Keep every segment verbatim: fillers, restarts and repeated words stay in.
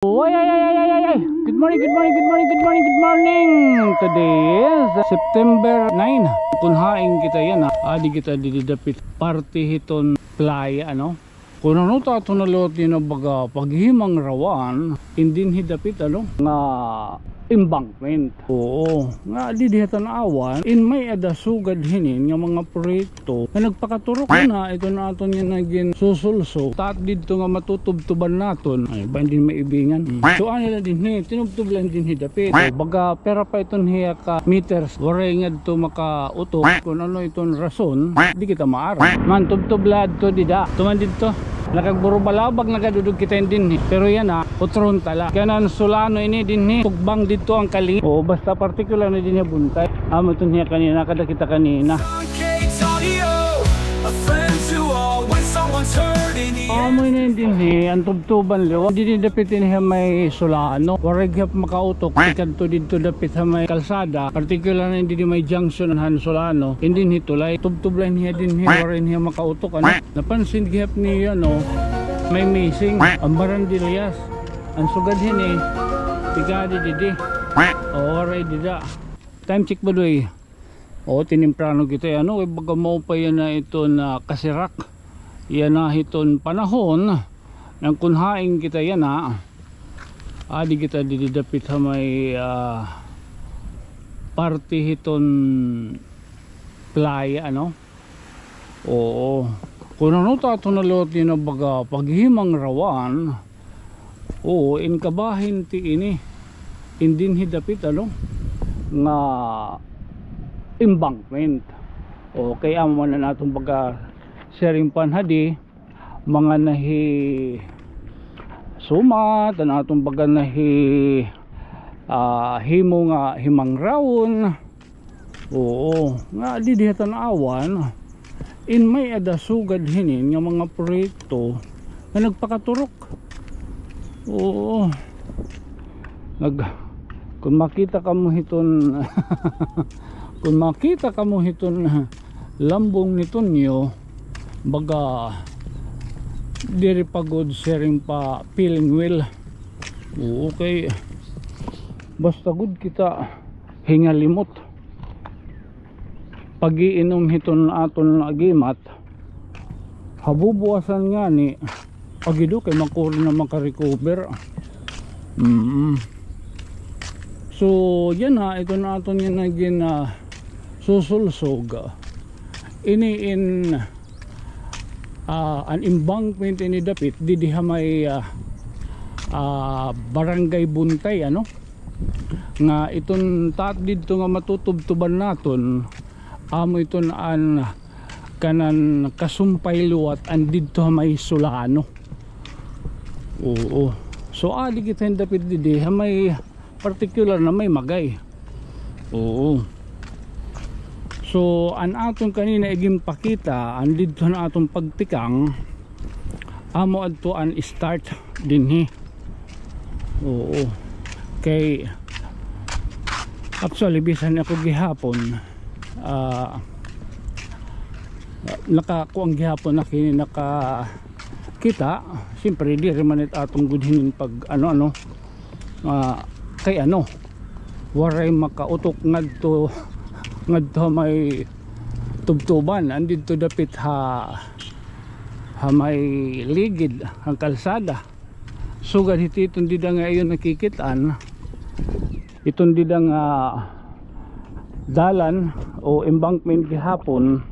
Ay, ay, ay, ay, ay, ay, ay. Good morning, good morning, good morning, good morning, good morning. Today is September nine. Kun hain kita yana, adi kita didi dapit parte hiton playa, ano? Kun ano ta aton na liwat yana baga paghimangrawan, in dinhi dapit, ano, nga embankment. Oo, nga didi ha tan-awan, in may-ada sugad hinin nga mga proyekto nga nagpakaturok na iton aton yana ginsusulso. Taat didto nga matutubtuban naton. Ay, ba, hindi maibingan. Mm. So, ano na dinhi, tinubtob la dinhi dapit. So, baga, pera pa iton hiya ka meters. Waray ngadto makautok. Kun ano iton rason, di kita maaram. Man, tubtob la adto dida. Tuman didto. Nakagburubalabag, nagadudog kita dinhi. Pero yana, utrohon ta la. Kanan Solano ini dinhi, tugbang didto an Kalingi. Oo, basta partikular na dinhi Buntay. Amo iton hiya kanina, kada kita kanina. Amo ini dinhi, an tubtuban liwat. Didi dapit ini ha may Solano. Waray gihap makautok. Tikadto didto dapit ha may kalsada. Partikular na didi may junction han Solano. Indi dinhi tulay. Tubtob la hiya dinhi. Waray hiya makautok, ano? Napansin gihap niyo, no? May missing. An barandillas. An sugad hini, tikadi didi. O, waray dida. Time check, by the way. O, tinimprano kita yana, kay baga maupay yana iton kasirak. Yana hiton panahon, ngan kun hain kita yana, adi kita didi dapit ha may, ah, parte hiton playa, ano? Oo. Kun ano ta aton na liwat yana baga paghimangrawan, oo, in kabahin ti ini, in dinhi dapit, ano, nga embankment. Okay, amo man an aton baga siring panhadi, mga nahisumat, an aton baga nahi, ah, himo nga himangrawon. Oo, nga didi ha tan-awan, in may-ada sugad hinin nga mga proyekto nga nagpakaturok. Oo. Nag-, kun makita kamo hiton, kun makita kamo hiton lambong ni Tonyo, baga diri pa gud siring pa feeling well. Oo, kay basta gud kita hingalimot. Pag-iinom hiton aton agimat, ha bubuwasan ngani, agido kay makuri na makarecover. Mm. So, yana, iton aton yana gin, ah, susulsog. Ini in, ah, an embankment ini dapit, didi ha may, ah, ah, Barangay Buntay, ano? Nga iton taat didto nga matutubtuban naton, amo iton an kanan kasumpay liwat an didto ha may Solano. Oo. So, adi kita hin dapit didi ha may partikular na may Magay. Oo. So, an aton kanina iginpakita, an didto han aton pagtikang, amo adto an start dinhi. Oo. Kay, actually, bisan ako gihapon, ah, nakakuan gihapon na kini nakakita, siyempre, diri man it aton gud hinin pag ano-ano, ah, kay ano, waray makautok ngadto, ngadto ha may tubtuban, an didto dapit ha, ha may ligid han kalsada. Sugad hit iton dida nga iyo nakikit-an, iton dida nga dalan o embankment gihapon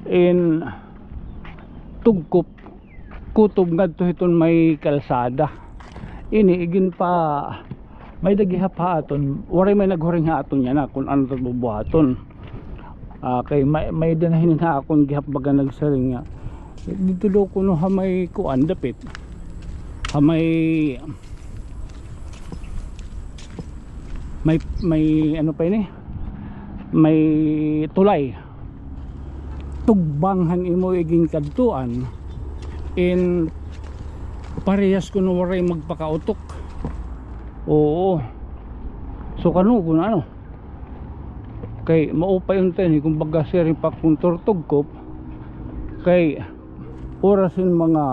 in tugkop kutob ngadto hiton may kalsada. Ini iginpa, may-ada gihap ha aton, waray may naghuring ha aton yana kun ano it bubuhaton. Ah, kay may, may-ada na hinin ha akon gihap baga nagsiring nga didto daw kuno ha may kuan dapit. Ha may, may, may ano pa ini? May tulay. Tugbang han imo iginkadtuan. In parehas kuno waray magpakautok. Oo. So, kano kuno ano? Kay maupay unta ini, kumbaga, siring pa kon turtugkop. Kay oras hin mga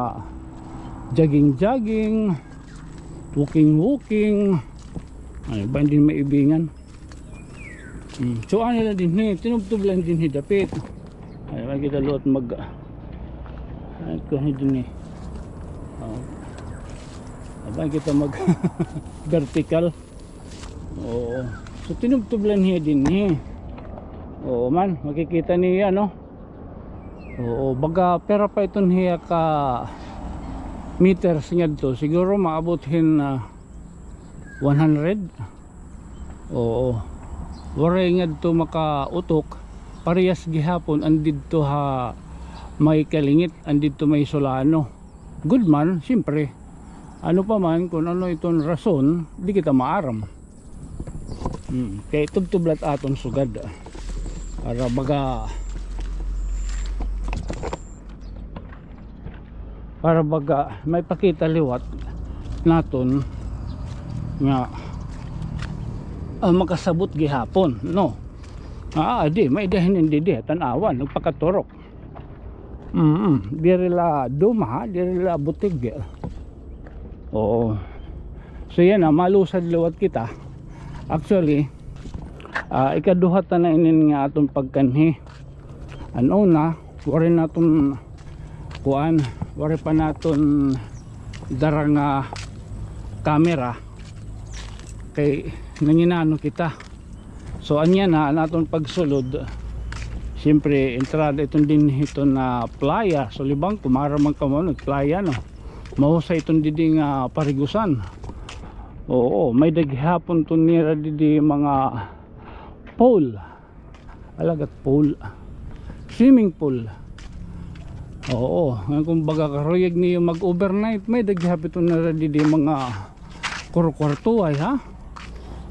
jogging-jogging, Walking, walking. Ay, ba, hindi maibingan. Hmm. So, ano lang dinhi, tinubtob lang dinhi dapit. Ay, makikita liwat mag-, ay, kuan dinhi. Oh. Abay kita mag vertical. Oo. So, tinubtob lang hiya dinhi. Oo man, makikita niyo, no? Oo, baga pira pa iton hiya ka meters ngadto. Siguro maabot hin, ah, one hundred. Oo. Waray ngadto makautok. Parehas gihapon an didto ha may Calingit, an didto may Solano. Good man, siyempre. Ano pa man, kung ano iton rason, di kita maaram. Hmm, kay tubtob lat aton sugad, ah. Para baga, para baga maipakita liwat naton nga, ah, makasabot gihapon, no? Ah, di, may-ada hin didi, tan-awan, nagpakaturok. Mm, diri la duma, ha? Diri la butig. Oo. So, yana, malusad liwat kita. Actually, ah, ikaduha ta na inin nga aton pagkanhi. An una, waray naton kuan, waray pa naton dara nga camera. Kay nanginano kita. So, ania na an aton pagsulod. Siyempre, entrada iton dinhi iton playa. So, libang ko, maaram man kamo, nag-playa, no? Mahusay iton didi nga parigusan. Oo, may-ada gihapon iton nira didi mga pool. Alagad pool. Swimming pool. Oo, ngan kumbaga karuyag niyo mag-overnight, may-ada gihap iton nira didi mga kwarto-kwarto ay, ha?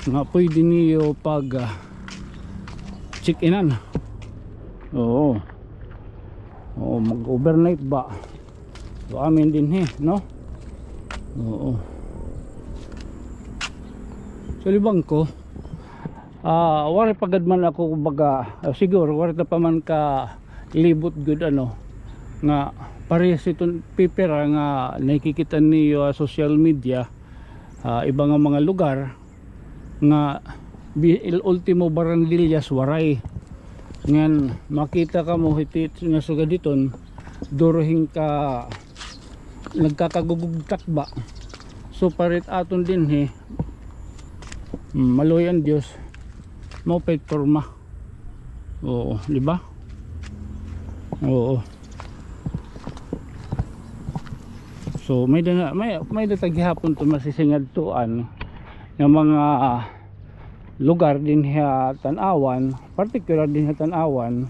Nga pwede niyo pag, ah, check-inan. Oo. Oo, mag-overnight ba? So, amin dinhi, no? Oo. So, libang ko, ah, waray pa gad man ako, kumbaga, ah, siguro, waray ta pa man kalibot gud, ano, nga parehas iton pipira nga nakikita niyo ha social media, ah, iba nga mga lugar, nga bi-, il-, ultimo barandillas waray. Ngan makita kamo hiti nga sugad hiton, duro hin ka nagkakagugugtak ba. So, parit aton dinhi, mm, maluoy an Diyos, maupay porma. Oo, di ba? Oo. So, may-ada na, may, may-ada ta gihapon to masisingadtuan nga mga lugar dinhi ha Tanauan, particular dinhi ha Tanauan,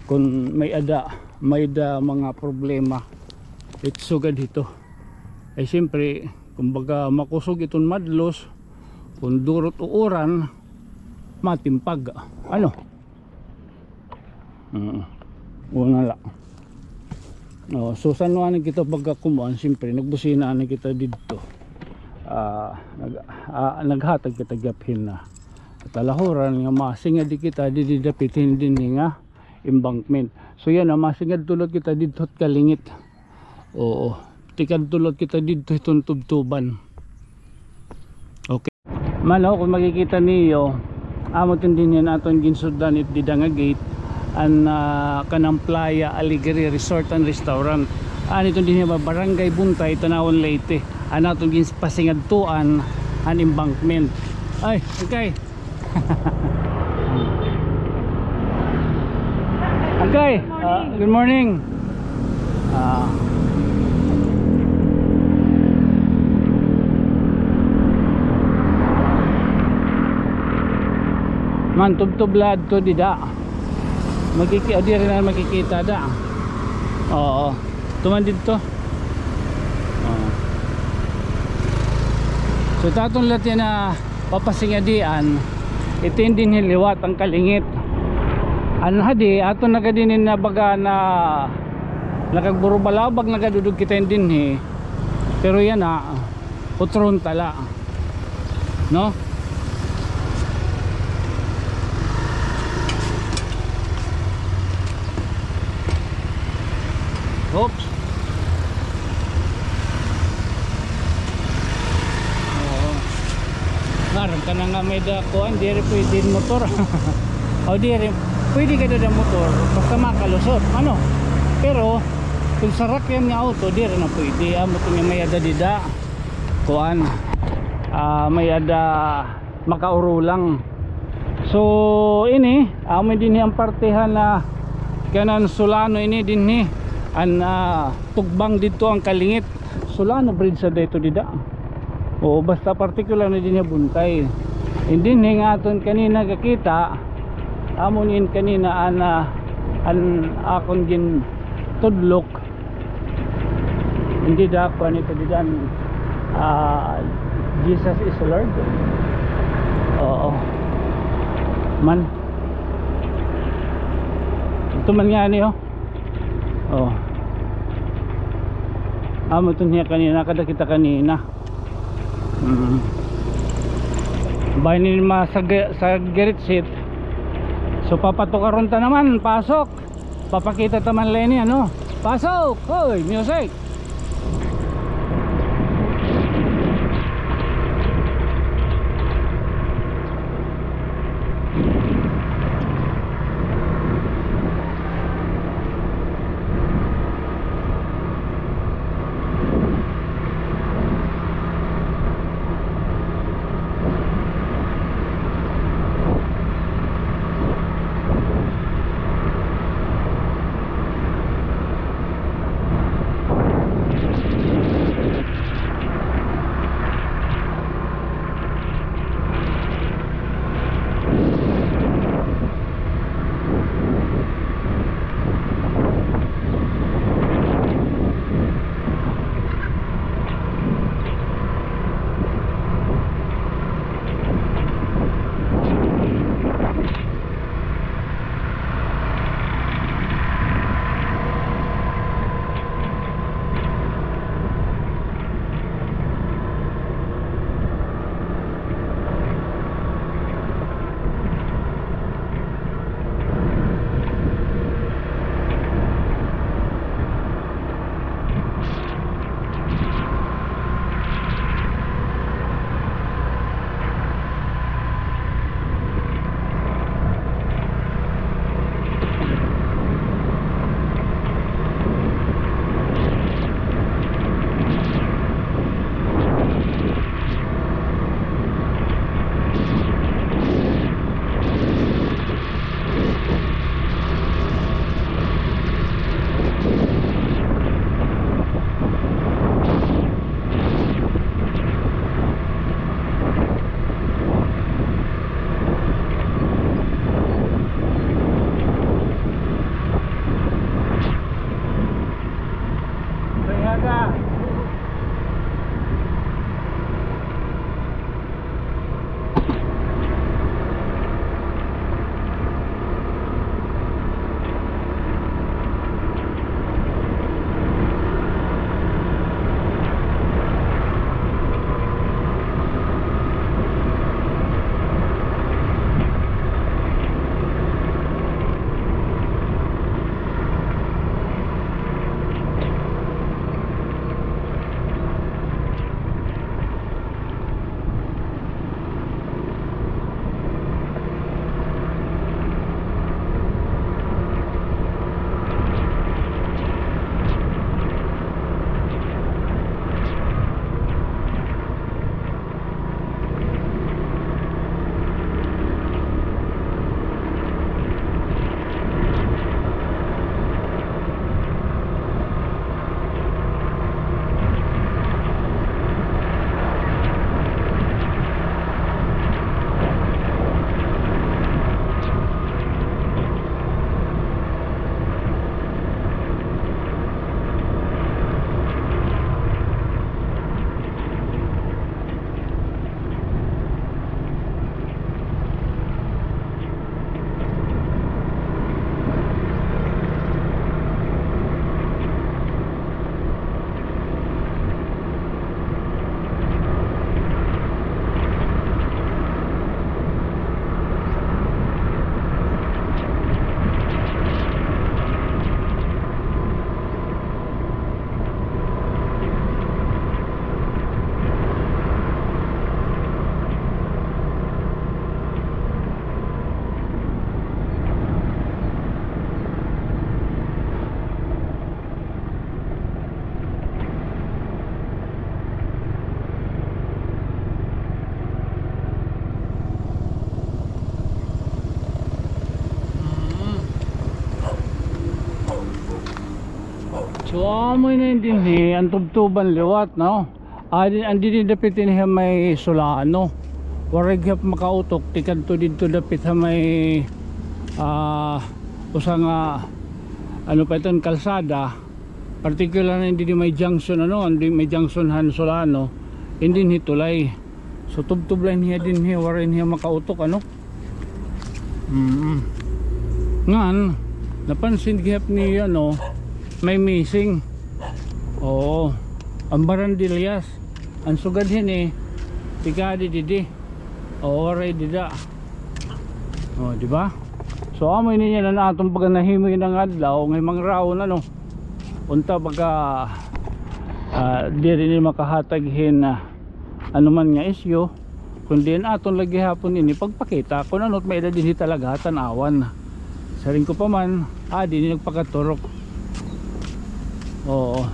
kun may-ada, may-ada mga problema. It sugad hito. Ay, siyempre, kumbaga, makusog iton madlos, kun durot o uran, matimpag. Ano? Mm. Una la. Oh, so, san-o anay kita pagkakumuan, siyempre, nagbusina anay kita didto. Ah, nag-, ah, naghatag kita gihap hin, ah, talahuran nga masingadi kita didi dapit hin dinhi nga embankment. So, yana, masingadto liwat kita didto hit Calingit. Oo. Tikadto liwat kita didto hiton tubtoban. Okay. Mano, kun makikita niyo, amo iton dinhi an aton ginsudlan it dida nga gate, an, ah, kanan Playa Alegre Resort and Restaurant. An iton dinhi ha Barangay Buntay, Tanauan, Leyte. An aton ginpasingadtuan, an embankment. Ay, okay. Okay, ah, good morning. Ah. Man, tubtob la adto dida. Makiki-, ah, diri na makikita da. Oo. Tuman didto. Oo. So, it aton liwat yana, ah, papasingadian, iton dinhi liwat an Calingit. An hadi, aton na gad ini na baga na nakagburubalabag na gad udog kita hin dinhi. Pero yana, ah, utrohon ta la. No? Oops. Kana nga may-ada kuan, diri pwede motor. O, diri pwede ka dida motor basta makalusot, ano. Pero kon sarakyan nga auto, diri na pwede. Amo to nga may-ada dida kuan, ah, may-ada makaurulang. So ini, amo dinhi an partihan na kanan Solano ini dinhi, an, ah, tugbang didto an Kalingit. Solano Bridge sa dito dida. O, basta partikular na dinhi Buntay. And dinhi nga aton kanina gakita, amo ni kanina an, ah, an akon gintudlok. Hindi da ako, ano ito, dida, ah, Jesus is Lord. Oo. Man. Ito man nga niyo. Oh. Amo ito niya kanina, kada kita kanina. Mm. Bahin ni ma sa, sa Gerrit Seat. So, papatukaron ta naman, pasok. Papakita ta man la ini, ano? Pasok! Hoy, music! So, amo na ini dinhi, an tubtuban liwat, no? Adi, an dinhi dapit ini ha may Solano. Waray gihap makautok, tikadto didto dapit ha may, ah, usa nga, ano pa iton, kalsada. Particular na dinhi may junction, ano, an dinhi may junction han Solano. An dinhi tulay. So, tubtob la ini dinhi, waray ini makautok, ano? Mm. Ngan, napansin gihap niyo, ano, may missing. Oo. An barandilyas. An sugad hini, tikadi didi. Oo, waray dida. O, di ba? So, amo ini an aton pagkanahimo ini nga adlaw, nga mangraon, ano. Unta baga, ah, diri ni makahatag hin, ah, ano man nga isyu, kundi an aton la gihapon ini pagpakita kun ano it may-ada dinhi talaga tan-awan. Siring ko pa man, ah, dinhi nagpakaturok. Oo.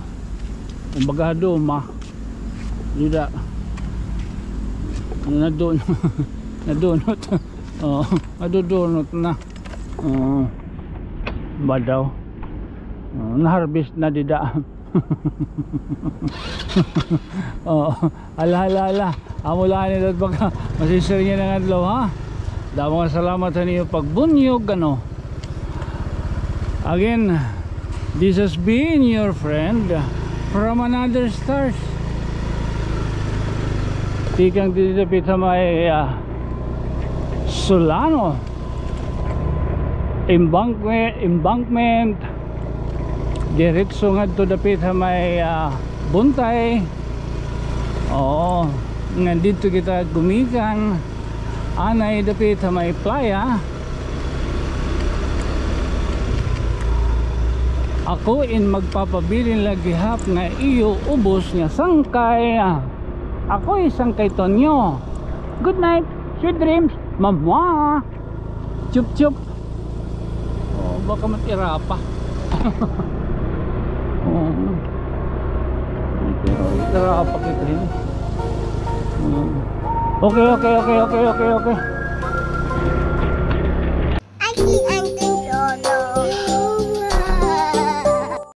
Kumbaga, duma. Dida. Nadun-, nadunot. Oo, nadudunot na. Oo. Ba daw? Oo, na-harvest na dida. Oo. Hala, hala, hala. Amo la ini, dad, baka masisiring niya nga adlaw, ha? Damo nga salamat ha niyo pagbunyog, ano. Again, this has been your friend from another stars. Tikang didi dapit ha may, ah, Solano. Embankment, embankment. Diretso ngadto dapit ha may, ah, Buntay. Oo, ngan didto kita gumikan. Anay dapit ha may playa. Ako in magpapabilin la gihap nga iyo ubos nga sangkay. Ako'y Sangkay Tonyo. Good night, sweet dreams, mamwa. Chup, chup. Oh, baka matirapa. Oh. Pero tirapa kita ini. Oh. Okay, okay, okay, okay, okay, okay.